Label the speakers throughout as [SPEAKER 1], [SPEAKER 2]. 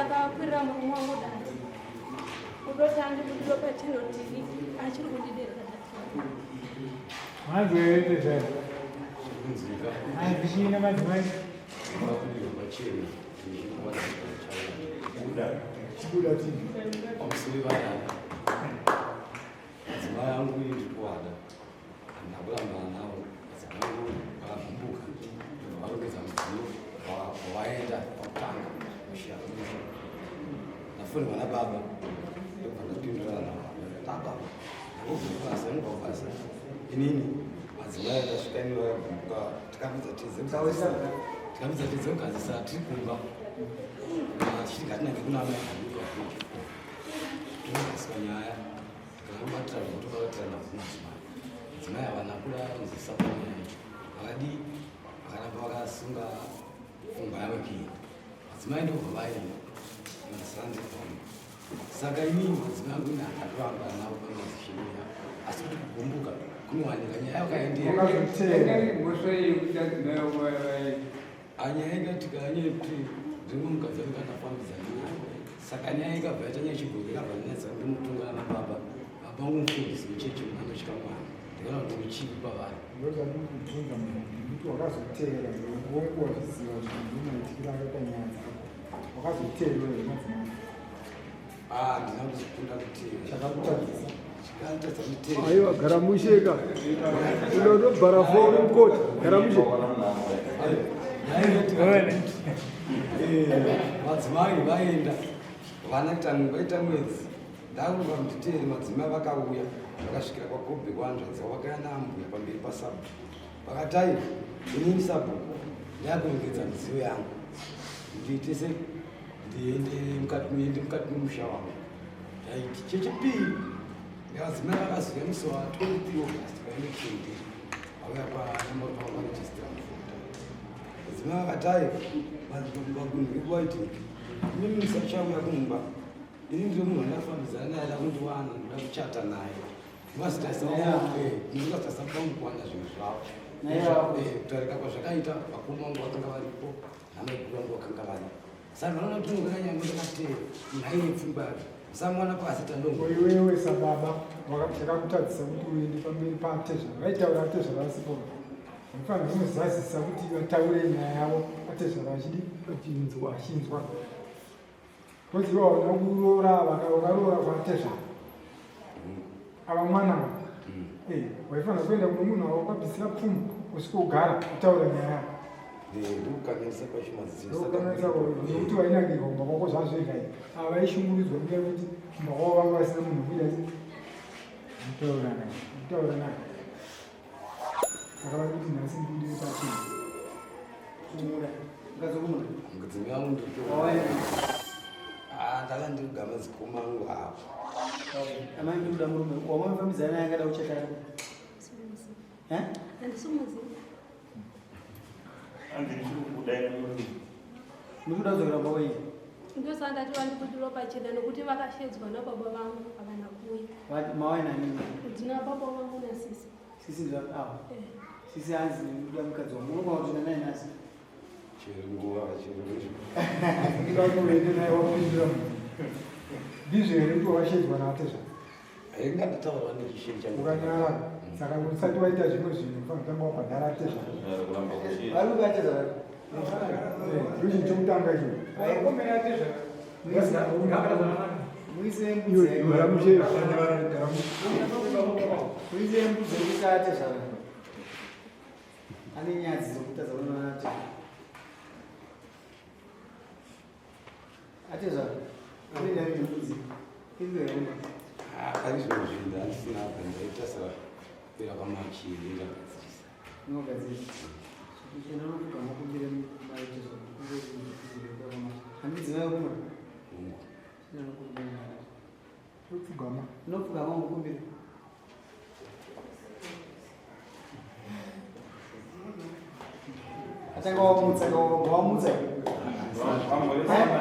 [SPEAKER 1] Ndakakwirira murume wangu dare kutoti andibudiro pacheno tv achiri kundiderera
[SPEAKER 2] Madzimai angu ini ndiri kuvada handina kurambana navo. Madzimai angu vakagumbuka ndobva varongedza mudziyo wavaenda pakutanga musha musha. Ndafonerwa nababa ndobva ndapindurana navo baba ndakubva kubasa ndobva kubasa inini madzimai ndasvika ini vakagumbuka tikapedza teze tikapedza teze kugadzisa tiri kumba tichiti ngatinange kuna amai Tinogaswa nyaya tikabatira zvekutobatirana madzimai. Madzimai havana kuda kunzwisisa panyaya vakadii vakaramba vakasunga pfungwa yavo kuenda. Madzimai ndobva vaenda masande pamwe. Saka inini madzimai angu ini handakuvamba navo pamadzishemeya asi kuti kugumbuka kunowanika nyaya yakaendera. Anyaya ikaitika nyaya yekuti ndimwe mukadzi anenge akafambidzana naye saka nyaya ikabva yaita nyaya chibhoyi ikabva yanetsa ndimutungana nababa baba vangu mufundisi wechechi munhu anotya Mwari ndikaona kuti uchivi kwavari
[SPEAKER 3] ndozvandikubvunza munhu kuti wakazoteera wongu wazviziva kuti ndimaitikira akaita nyaya dzako wakazoteerwa here madzimai
[SPEAKER 2] ah ndina kuzokunda kuteera
[SPEAKER 3] chakakutadzisa
[SPEAKER 4] Aiwa gara mushe ka. Unotobhara foni mukoti. Gara mushe.
[SPEAKER 2] Madzimai vaenda vana vaita mwedzi ndakuva mutiteri madzimai vakauya vakasvikira kwagobhe kwanzvadzi vakauya naambuya pamberi pasabhuku vakati aiwa inini sabhuku ndakurongedza midziyo yangu ndiite se ndiende mukati memusha wangu Ndaiti chechipiri madzimai vakaziva musi wa 23 August paelection day vauya paregistra muvhota. Madzimai vakati aiwa vagunhu vekuwaiti imimi musachauya kumba ini ndiri munhu andafambidzana naye ndakundiwana ndoda kuchata naye ndingasitasa kuwana zvinhu zvavo kutarika kwazvakaita vakoma vangu vakanga varipo namaiguru vangu vakanga varipo Saka vanoona kuti unokanyanya ndakatera nhaine pfungwa yake. Samwana pasi tandongo.
[SPEAKER 3] Iwewe sababa chakakutadzisa kuti uende pamberi paatezvara. Vaitaura atezvara vasipo. Vanofanira kunozazisa kuti vataure nyaya yavo atezvara vachidi vachinzwa vachinzwa. Kozi iwe hauna kuroora vakaroora kwaatezvara. Ava mwana eh, waifanira kuenda kune munhu awakabvisira pfuma usvikogara kutaura nyaya yako.
[SPEAKER 2] Ndokukanganisa kwacho madzidzo.
[SPEAKER 3] Ndokukanganisa kwacho nekuti wainakirwa kumba kwako zvazvega izvi. Ava vaishungurudzwa nenyaya yekuti kumba kwavo vanga vasina munhu wekuita
[SPEAKER 5] kutaura naye.
[SPEAKER 3] Kutaura naye. Saka vari kuti nhasi ndibudire pachena.
[SPEAKER 6] Kumura. Mukadzi wekumura.
[SPEAKER 2] Mudzimai wangu ndikuto. Ah, ndanga ndiri kugama zikoma angu apo.
[SPEAKER 6] Amai ndikuda murume wamafambidzana naye angada kuchata. Eh?
[SPEAKER 1] Handisimuzivi.
[SPEAKER 7] Hanzi ndichiri kukuda ini murume.
[SPEAKER 6] Ndikuda kudzokera kumba kwenyu.
[SPEAKER 1] Ndosaka ndati vandibudiro pachena nokuti vakashedzwa nababa vangu havana kuuya.
[SPEAKER 6] Mawai nani?
[SPEAKER 1] Ndina baba vangu nasisi.
[SPEAKER 6] Sisi ndira avo. Eh. Sisi hanzi ndikuda mukadzi wangu. Unogona kuti naye nhasi.
[SPEAKER 2] Chero nguva chero
[SPEAKER 3] Ndikuda kuti uende naye wapindura munhu. Ndizvo here kuti wakashedzwa naatezvara?
[SPEAKER 2] Hainganditaura nechishinja changu.
[SPEAKER 3] Ukanyarara. Saka usati waita zvimwe zvinhu unofanira kutanga wabhadhara atezvara.
[SPEAKER 6] Vari kuatezvara.
[SPEAKER 3] Ndochinhu chekutanga icho.
[SPEAKER 6] Muise mbudzi.
[SPEAKER 3] Gara mushe.
[SPEAKER 6] Muise mbudzi yekuti atezvara. Ane nyadzi dzokutadza kunoona atezvara. Atezvara. Ane nyadzi dzembudzi. Izvo here?
[SPEAKER 2] Ah, pari zvino zvinhu handisina apa ndaita sapera kwamachi ndagadzirisa.
[SPEAKER 6] Unogadzirisa. Enda unopfugama kumbire mai tezvara. Handidzimai wekumura.
[SPEAKER 2] Hongu.
[SPEAKER 3] Unopfugama.
[SPEAKER 6] Unopfugama ukumbire. Atanga wamutsa wamutsa.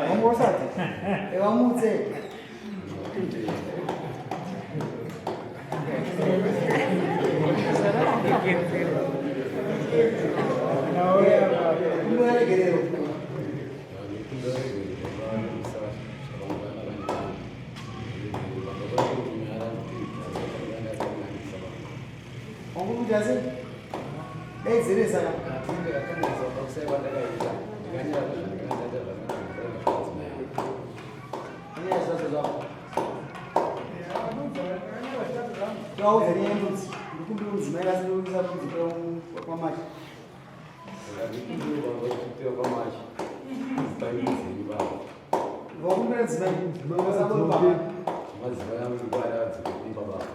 [SPEAKER 3] Wangu usati.
[SPEAKER 6] Wamutse. Kumbira regerero. Kuita sei? Daidzeresa ka. Anyaya zvacho zvako. Taudza nyaya yembudzi. Ndikumbira mudzimai vasina kuisa mbudzi kwamachi. Vakumbira mudzimai.
[SPEAKER 2] Madzimai angu kwaya kumba baba.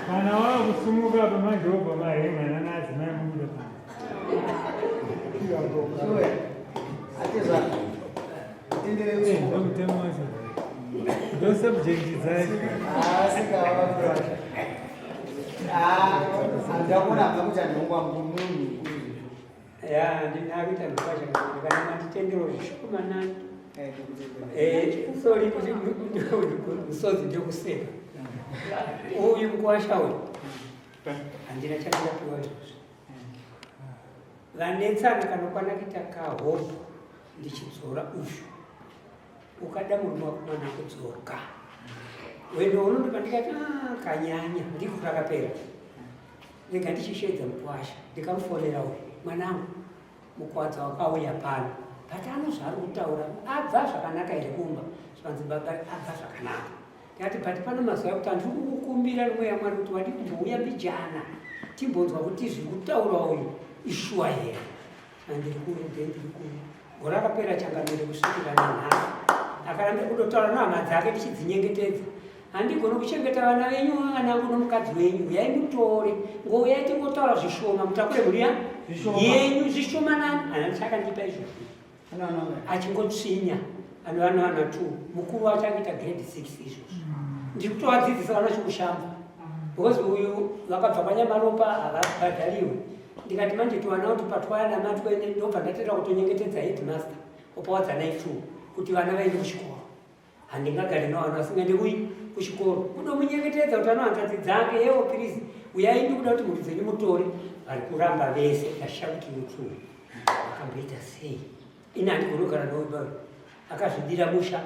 [SPEAKER 5] Kana wakusumuka apa manje wobva marengana naadzimai mubuda pano.
[SPEAKER 6] Chiuya. Atezvara. Tendere kusuka.
[SPEAKER 5] Ndomutemo wacho. Ndo subject dzacho.
[SPEAKER 6] Asika vakura. Ah, handakuona hamba kuti anhongwa munhu mukuru.
[SPEAKER 7] Ya, ndinakuita mukwasha kana manditendero zvishomanani.
[SPEAKER 6] Eh, ndokutendera.
[SPEAKER 7] Sorry kuti musodzi ndokuseka. Uyu mukwasha uyu handina chandingapiwa izvozvo. Vanetsana kanokwana kuita kahobho ndichidzora ushu. Ukada murume wako mwana kudzoka. Wendo unondopa ndikati "Ah, kanyanya ndiko rakapera. Ndega ndichisheedza mukwasha ndikamufonera uyu mwanangu mukwadza wakauya pano but anozvaari kutaura abva zvakanaka here kumba zvikanzi baba abva zvakanaka ndikati but pano mazuva ekuti handiri kukukumbira nomweya mwari kuti wadi kumbouya mbijana timbonzwa kuti zviri kutaura uyu ishuwa here handiri kuuya ndiri kuuya gore rakapera changamire kusvikira nanhasi akaramba kudotaura nehama dzake tichidzinyengetedza handigoni kuchengeta vana venyu vanangu nomukadzi wenyu uyai mutore ngouyai tingotaura zvishoma mutakure mhuri
[SPEAKER 6] Zvishoma.
[SPEAKER 7] yenyu zvishomanani hana chakandipa izvozvo
[SPEAKER 6] Ano ano.
[SPEAKER 7] achingotsvinya ano vana vana two mukuru wacho akuita grade 6 izvozvo ndiri kutovadzidzisa vana chikushamba because uyu vakabva kwanyamaropa havabhadhariwe ndikati manje tiwana kuti patwaya namatwene ndobva ndatenda kutonyengetedza headmaster opawadzanai two kuti vana vaende kuchikoro handingagari navana vasingaende kui kuchikoro kudomunyengetedza kuti anohanzadzi dzake yewo pirizi uyai ndikuda kuti mhuri dzenyu mutore vari kuramba vese ndasha kuti mutu akamboita sei ini handigoni kugara nawe akazvidira musha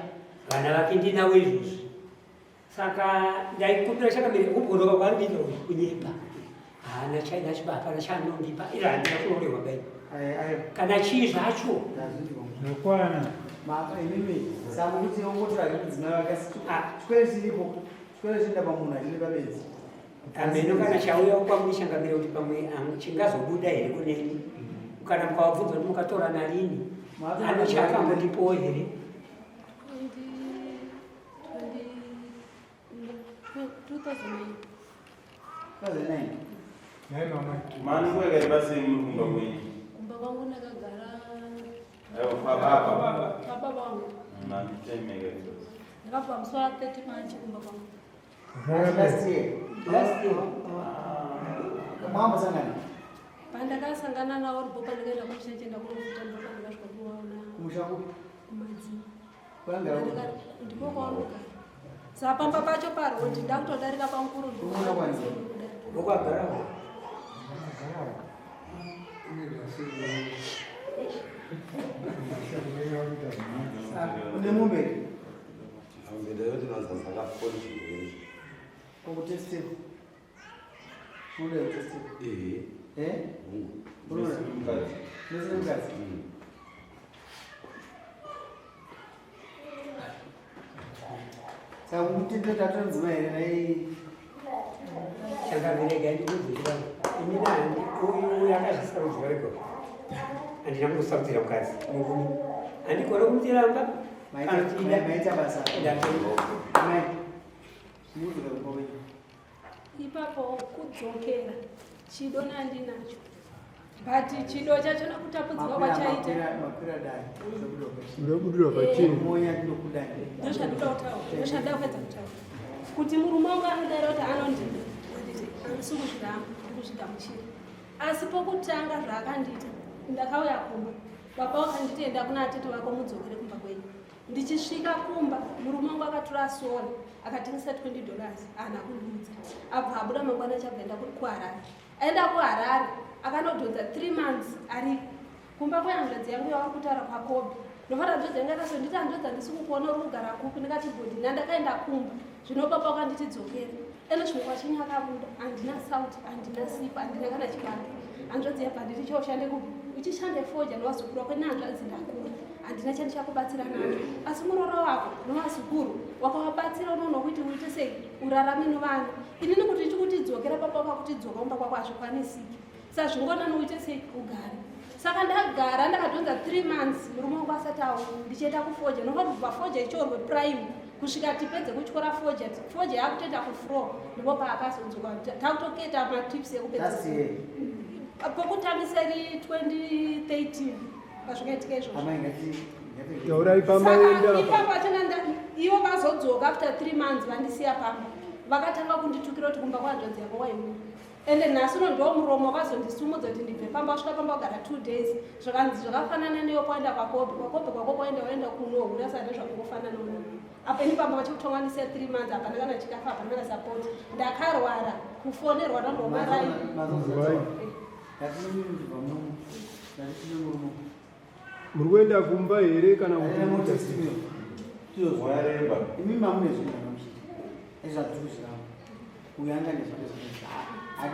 [SPEAKER 7] vana vake ndinavo izvozvi saka ndaikumbira chakamire kubhonoka kwaari kuita uyu kunyepa haana chainachiba hapana chaanondipa iri handina kuroorerwa bai
[SPEAKER 6] Ai ai.
[SPEAKER 7] kana chii zvacho
[SPEAKER 6] Ndazvinzwa.
[SPEAKER 5] Zvakwana.
[SPEAKER 6] Imimi saka kuti ongotora mudzimai wake asi
[SPEAKER 7] Ah.
[SPEAKER 6] chikwereti chiripo chikwereti chinoenda pamunhu achiri pabenzi.
[SPEAKER 7] Ameno kana chauya kwamuri changamire kuti pamwe chingazobuda here kuneni kana mukavabvunza kuti mukatora narini ano chaakambondipowo here
[SPEAKER 1] 2009
[SPEAKER 6] 2009.
[SPEAKER 3] Nhai mama.
[SPEAKER 8] Mani nguva yakaipa sei muri kumba kwenyu?
[SPEAKER 1] Kumba kwangu ndakagara
[SPEAKER 8] Aiwa, baba.
[SPEAKER 1] baba vangu.
[SPEAKER 8] Mani time yakaipa.
[SPEAKER 1] Ndakabva musi wa 30 March kumba kwangu.
[SPEAKER 6] Last year.
[SPEAKER 7] Last year.
[SPEAKER 6] Mwambosangana
[SPEAKER 1] Pandakasangana navo ndipo pandakaenda kumusha ndichienda kunofuta ndipo pandakasvika kuvaona
[SPEAKER 6] kumusha kupi?
[SPEAKER 1] kumadzima.
[SPEAKER 6] Kurangara kupi?
[SPEAKER 1] Ndipo kwavanogara. Sapamba pacho parodi ndakutodarika pamukuru ndipo
[SPEAKER 6] Kunoona kwani?
[SPEAKER 7] ndokwagarawo
[SPEAKER 6] Une mombe
[SPEAKER 2] Mombe ndayoti nazazakafoni chirwere.
[SPEAKER 6] kokutestiwa. Unoda kutestiwa.
[SPEAKER 2] Ehe.
[SPEAKER 6] Eh?
[SPEAKER 2] Hungu.
[SPEAKER 6] Unoda?
[SPEAKER 8] Mukadzi.
[SPEAKER 6] Mese mukadzi. Saka kutendera tatora mudzimai here nai
[SPEAKER 7] changamire gai ndikudzira inini handi uyu akazvisarudzira wega handina kumusarudzira mukadzi murume handigone kumutiramba
[SPEAKER 6] maita basa.
[SPEAKER 7] Ndatenda.
[SPEAKER 6] Mai. Mudzoka kumba kwenyu.
[SPEAKER 1] Ipapo kudzokera chido nandinacho but chido chachona kutapudzika kwachaita
[SPEAKER 6] Makwira dai.
[SPEAKER 4] Unobudirwa pachena.
[SPEAKER 6] Monya ndinokudai.
[SPEAKER 1] ndozvandinoda kutaura ndozvandida kupedza kutaura kuti murume wangu anodaira kuti anondida handiti handisi kuzviramba ndikuzvigamuchira asi pokutanga zvaakandiita ndakauya kumba baba vakanditi enda kuna atete vako mudzokere kumba kwenyu ndichisvika kumba murume wangu akatora sora akatengesa $20 haana kundiudza abva abuda mangwana achabva enda kuharare aenda kuharare akanodhonza 3 months ariko kumba kwehanzvadzi yangu yavari kutaura kwakobi ndofanira hanzvadzi yangu yakazonditi hanzvadzi handisi kukuona uri kugara kupi ndikati bhodhi nandakaenda kumba zvino baba wakanditi dzokera Ende zvimwe kwachinyi akabuda handina sauti, handina sipo, handina kana chibage. Hanzvadzi yabva nditi choshande kupi? Uchishande foja nevazukuru wako nehanzvadzi ndakura. Handina chandichakubatsira nacho. Asi muroora wako nevazukuru wakavabatsira unoona kuti uite sei urarame nevana. Inini kuti ndichikuti dzokera papa wakakuti dzoka kumba kwako hazvikwanisiki. Saka zvingonani uite sei ugare. Saka ndagara ndakadhonza 3 months murume wangu asati auya ndichienda kufoja nokuti kubva foja ichorwe prime kusvika tipedze kutyora foja foja yakutoenda kufloor ndipo paakazodzoka takutoketa matips ekupedza pokutangisa ri 2013 pazvikaitika izvozvo.
[SPEAKER 4] Taurai pamaenda.
[SPEAKER 1] Ipapo achona ivo vazodzoka after 3 months vandisiya pamba vakatanga kunditukira kuti kumba kwanzvadzi yako waiuya. Ende nhasi uno ndiwo muromo wakazondisumudza kuti ndibve pamba wasvika pamba wagara 2 days zvakanzi zvakafanana newe kwaenda kwakobe kwakobe kwako kwaenda waenda kunohura saka ndezvakungofanana uno apa ini pamba vachikutonganisa 3 months hapana kana chikafu hapana kana support ndakarwara kufonerwa nandomarai
[SPEAKER 4] Muri kuenda kumba here kana kuti
[SPEAKER 8] Wareba.
[SPEAKER 6] Imi mamune zvinhu zvamamuchita. Ezvatiri kuzviramba. Uyu anga nezvake zvinoita.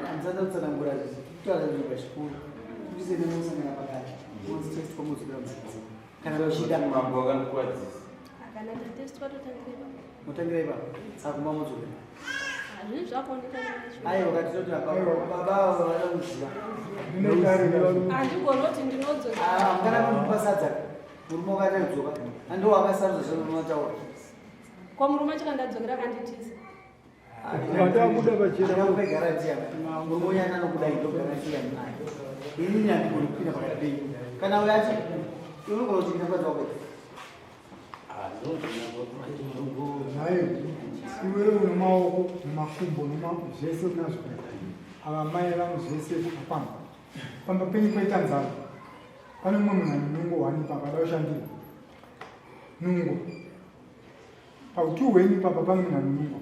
[SPEAKER 6] Handisati kutsanangura zvisi. Kutaura zvinhu pachikuru. Kuti nemusangana pakati. Monzi test kwamodzokera mudzidzi. Kana muchida.
[SPEAKER 8] Mambo akandikuwadzisa.
[SPEAKER 1] Kana ndatestwa totangira ipapo.
[SPEAKER 6] Motangira ipapo. Saka kumba modzokera.
[SPEAKER 1] Hazvinhu zvakuoneka nazvo.
[SPEAKER 6] Aiwa katitoti baba avo vada kuziva.
[SPEAKER 1] Handigoni kuti ndinodzoka.
[SPEAKER 6] Ah, kana munopa sadza. Murume wakati adzoka. Ando wakasarudza zvaunotaura.
[SPEAKER 1] Ko murume acho kandadzokera akanditiza.
[SPEAKER 4] Vatabuda pachena.
[SPEAKER 6] Akakupa garanti yako. Murume uya anokuda ndo garanti yako. Ini handigoni kupinda pakati penyu. Kana uyo ati iwe unogona kuti ndakadza wako.
[SPEAKER 3] Naye iwewe une maoko nemakumbo zvese unazvo. Ava mai vangu zvese zvakakwana. Pamba penyu poita nzara. Pane mumwe munhu ane nungo wani papa ada kushandira. Nungo. Pautu hwenyu papa pane munhu ane nungo.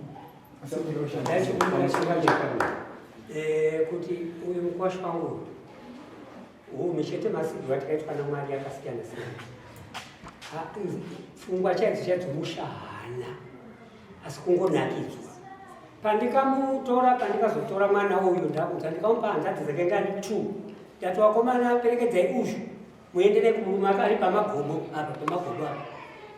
[SPEAKER 3] Asi kuda kushandira.
[SPEAKER 7] Kuti uyu mukwasha wangu hunhu chete masigiro atakaitwa namwari akasiyana siyana. Pfungwa chaidzo chaidzo musha haana asi kungonakidzwa. Pandikamutora pandikazotora mwana uyu ndakudza ndikamupa hanzvadzi dzake ngani 2 ndati wakomana perekedzai uyu muende naye kumurume wake ari pamagomo apa pamagomo apa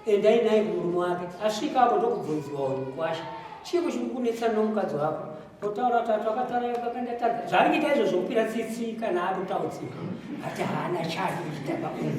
[SPEAKER 7] endai naye kumurume wake asvika apo ndokubvunziwa uyu mukwasha chiiko chiri kunetsa nomukadzi wako otaura tatu akataura kakandatadza zvaari kuita izvo zvokupira tsitsi kana akutaudzika ati haana chaari kuita pauyu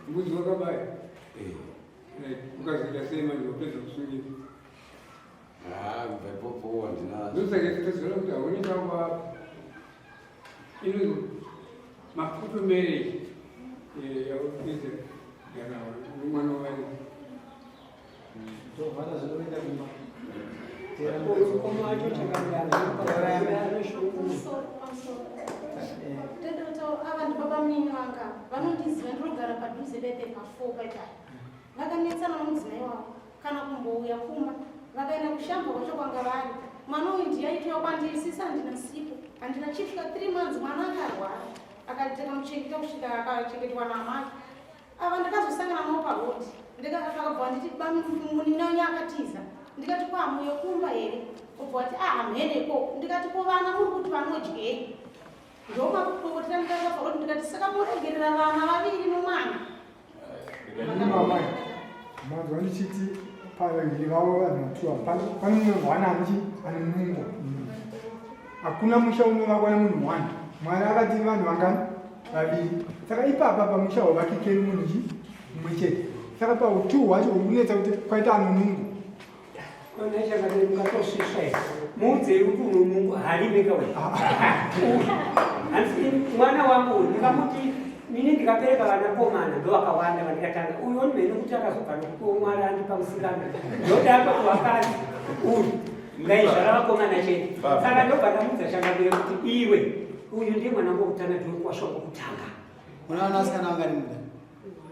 [SPEAKER 5] Mbudzi wakabaya ukazoita sei manje wapedza kusungira?
[SPEAKER 2] Kubva ipopo handina.
[SPEAKER 5] Ndosaka tikazoona kuti hauni chako apa. Inonzi maputo marriage yaupedza gara mwana wayo.
[SPEAKER 6] Tovhara zvinoenda kumba.
[SPEAKER 7] Mukoma wacho
[SPEAKER 9] Tete ava ndibaba munini vanga vanondiziva ndinogara padhuze pepe pa4 paipai vakanetsana nomudzimai wavo kana kumbouya kumba vakaenda kushamba kwacho kwanga vari mwana uyu ndiye aitwa kwandiri sisi handina sipo handina chisvika 3 months mwana akarwara akatikamuchengeta kusvika akachengetwa naamai ava ndakazosangana navo parodi ndikakabva nditi munini wenyu akatiza ndikati kwamuye kumba here obva wati ah hamheneko ndikati ko vana muri kuti vanodyei ndomakupopotera ndikaenda parodi ndikati saka moregerera vana vaviri nomwana
[SPEAKER 3] Mama, manzwa ndichiti pavaviri vavo vanhu vatuwa pane mumwe mwana anochi ane nungo. Hakuna musha unovakwa nemunhu one. Mwari akati vanhu vangani? Vaviri. Saka ipapa pamusha hauvakike munhu chi mumwe chete. Saka pautu hwacho hunetsa kuti kwaita ano nungo.
[SPEAKER 7] Muudzei kuti unonungu harime kawe. Hanzi mwana wangu uyu ndikamuti ini ndikabereka vanakomana ndovakawanda vandikatanga uyu onimene kuti akazobva nokuti mwari andipa musikana ndodapa kuvakadzi uyu ndaizvara vakomana chete saka ndobva ndamudza changamire kuti iwe Uyu ndiye mwana wangu wekutanga, ndiwe mukwasha wangu wekutanga.
[SPEAKER 6] Una vana vasikana vangani muda?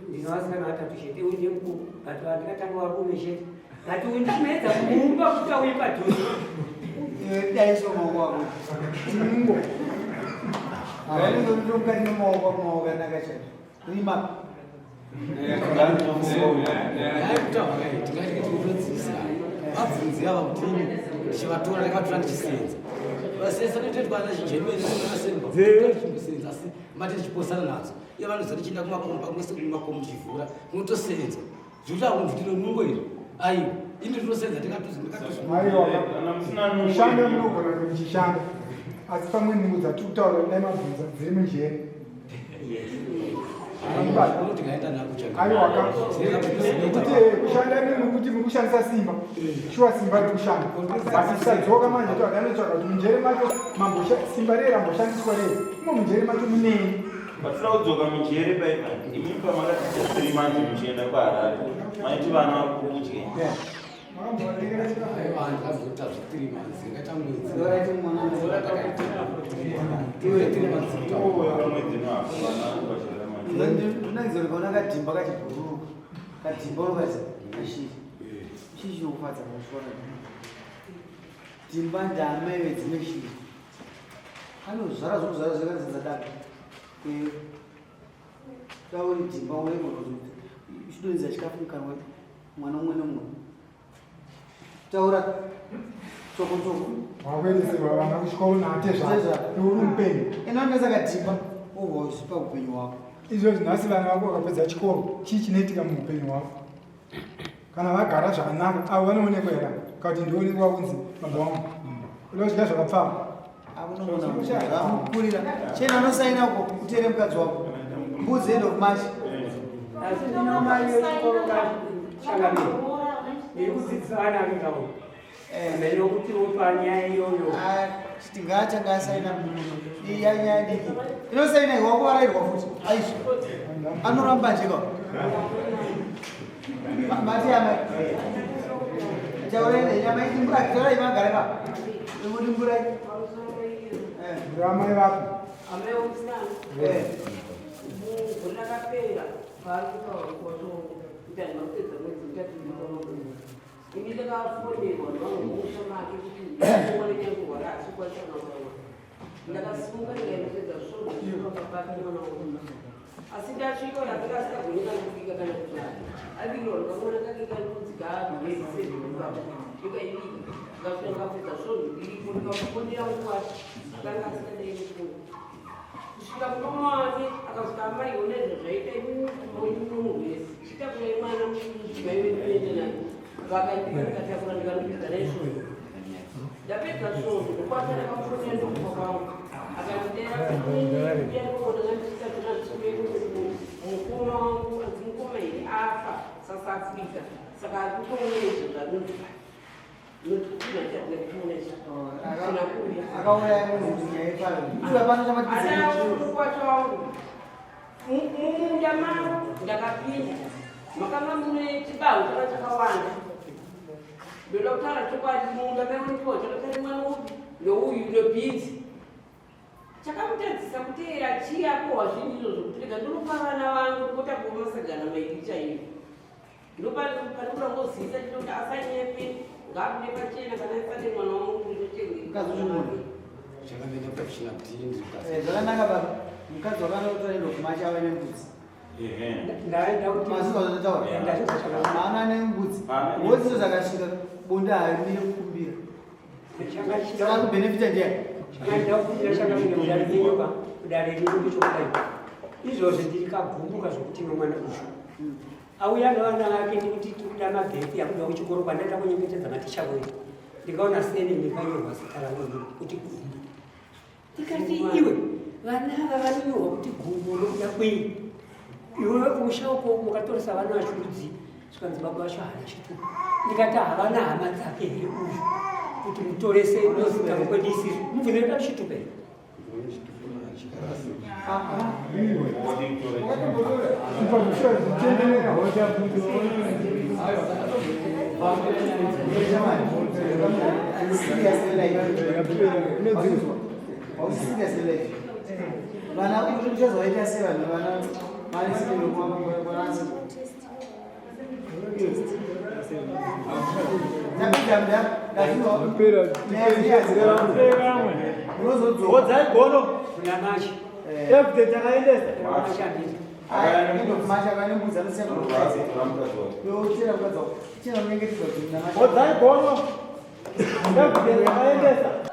[SPEAKER 7] Ndine vasikana vatatu chete, uyu ndiye mukuru, but vandikatanga varume chete. But uyu ndinoedza kumuumba kuti auye padhuze.
[SPEAKER 6] Iwe dai so maoko ako. Tinungo. Havanenge mukati memaoko ako maoko anaka chaizvo. Rima.
[SPEAKER 2] Vabvunzi ava kuti ini ndichivatora ndakavatora ndichisenza vasenza netoitwa ana chijenweri asemba asi mati ndichiposana nadzo iye vanoza ndichienda kumakomba kumese kumakomo ndichivhura kunotosenza zvekuti akunzi ndino nungo iri aiwa ini ndinosenza ndikatozi
[SPEAKER 3] Aiwa, kushanda munogona kunge muchishanda asi pamwe nungo dzatiri kutaura dai mabvunza dziri munjere. Aiwa ka nekuti kushanda imimi kuti muri kushandisa simba, shuwa simba riri kushanda, asi tisadzoka manje toadanotsvaga kuti munjere macho simba rei ramboshandiswa rei imo munjere macho munei.
[SPEAKER 8] Pasina kudzoka mujere paipa, imi pamakatiita 3 months muchienda kuHarare, maiti vana vakudye.
[SPEAKER 2] Aiwa, ndakazoita zve 3 months, ndakaita mwedzi.
[SPEAKER 8] Mwedzi napo vana vachira manje.
[SPEAKER 6] Ndinaidzora kaona kadhimba kachibhururuka. Kadhimba unokati kashiri. Chii chinokufadza pakuchiona? Dhimba ndaamai vedzimwe shiri. Anozvara zvokuzvara zvakazadza daka. Tauri dhimba unenge uchidonhedza chikafu mukanwa mwana umwe nomumwe. Taura tsoko tsoko.
[SPEAKER 3] Wakuendeserwa vana kuchikoro naatezvara iwe uri mupenyu.
[SPEAKER 6] Inoendesa kadhimba obva uzvipa upenyu hwako.
[SPEAKER 3] Izvozvi nhasi vana vako vakapedza chikoro, chii chinoitika muupenyu hwako? Kana vagara zvakanaka avo vanoonekwa here kana kuti ndionekwa kunzi baba vangu uda kudya zvakapfava?
[SPEAKER 6] Kurira chena unosaina uko utere mukadzi wako mbudzi end of March.
[SPEAKER 7] Asi ndino mari yechikoro kachangamire. Ndiri kudzidzisa vana vengawo. Ndinokuti panyaya iyoyo.
[SPEAKER 6] Tingatanga asaina muno iya nyaya diki inosaina iwe wako varairwa futi aizvo anoramba njeka mati amai taurai nenyama idimburai taurai magare pa imudimburai.
[SPEAKER 3] Amai vako.
[SPEAKER 10] Amai womusikana. Mugore rakapera paari kutaura kwacho kuti handina kupedza mwedzi mutatu ndikaona ini ndakafonerwa nevanhu make kuti mwana nyankurwara asi kukwanisa kutaura. Ndakasimuka ndikaendopedza svondo zvakapaka mwana wangu, asi ndasvika ndakanga asingagoni kana kubika kana kuti abikirwa ndikamwana kake kanonzi gamwedzi 7 ndikaibika ndikasvika ndikapedza svondo ndiripo. Ndikamufonera nguwati akanga asingadai kufona kusvika mukoma wake akasvika, amai onezvo zvaita munhu wese chitakurai mwana mudzimai wedu uende naye. Vakandipa ndikatakura ndikanopedza naisvondo. Ndapedza svondo ndokwata ndakamufonera ndokufa kwangu akandidera mukoma wangu anzi mukoma here afa South Africa, saka ari kutoona izvo zvanonzi.
[SPEAKER 6] Akauraya munhu kuti nyaya ipano iwe hapana
[SPEAKER 10] Kwacho wangu mumunda mangu ndakapinda makanga mune chibahu chaka chakawanda. Ndoda kutaura chokwadi, mumunda meunipo chakatarimwa noupi nouyu nebhinzi. Chakamutadzisa kuteera chiyakohwa zvinhu izvozvo kuti rega ndinopa vana vangu ndikotakuva masagana mairi chaivo. Ndopanoda ngozivisa chinoti asanyepe, ngaabude pachena kana asade mwana wangu ndochengeta.
[SPEAKER 6] Mukadzi uchimuona?
[SPEAKER 2] Chakamenda kuchina kuti ndiri mukadzi.
[SPEAKER 6] Zvakanaka baba, mukadzi wakanotora end of March ave nembudzi.
[SPEAKER 7] Ndaida kuti
[SPEAKER 6] Mazuva zvataura maana nembudzi wodziso zvakasvika bonde harimire kukumbira, saka kubenefita ndiyani?
[SPEAKER 7] Chandaida kukumbira chakamira mudare renyu ka, kudare renyu ndechokudai izvozvi ndiri kagumbuka zvokuti nomwana uyu auya nevana vake ndikuti tikuda mabheki akuda kuchikoro. Kwandaenda kunyengetedza maticha wedu ndikaona sene ndikanyorwa zita rangu inini kuti Gumbo. Ndikati iwe vana ava vanonyorwa kuti Gumbo nokuda kwei? Iwewe kumusha uko mukatoresa vana vacho rudzi zvikanzi baba vacho haana chitupa. Ndikati havana hama dzake here uyu kuti mutorese nozita rokwedu isizvo mubvunire da chitupa here?
[SPEAKER 6] Serious life. Serious life. Vana uchazovaita sei vanhu vana vanesikuwanasi? Tapedza mda
[SPEAKER 4] Pera,
[SPEAKER 6] unozodzodzai
[SPEAKER 11] gono
[SPEAKER 7] kuna machi
[SPEAKER 11] everyday takaendesa
[SPEAKER 6] Yochera mukadzi wako. Chera unyengetedza kuti
[SPEAKER 11] Hodzai gono everyday takaendesa.